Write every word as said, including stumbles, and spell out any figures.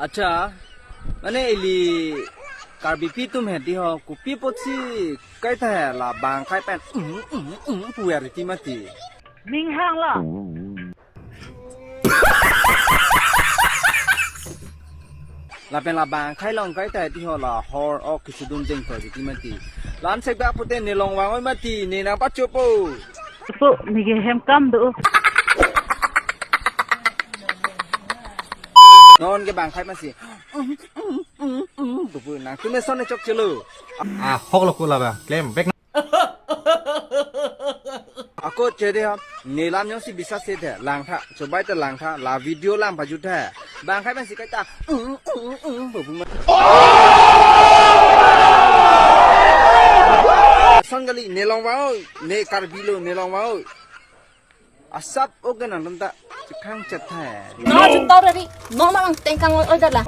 Accha, mane ili Karbipi atum hedi ho, kopi apotsi kaita la bang akhei pen, um, um, um, puver ti mati. Minghang la. Lapen la bang akhei along kaita hedi ho la hor ok kesudun jeng to ti mati. Lan sekdak pute ne long vang-oi mati, ne nangpachopo. So, neke hem kam do. Non ke bang akhei masi. Bubu nangtum eson chokchelo. Ah, hok lo kula ba. Klem bek. Ako chede ha. Ne lam jongsi bisa se the. Langtha. Chobai ta langtha. La video lam pajut the. Bang akhei masi kaita. Bubu ma. Son kali ne long vang-oi. Ne Karbi lo ne long vang-oi. Asap oke nangtum ta chekhang chetha. No, juta rari. No, no, tengkang oi, oi, dala.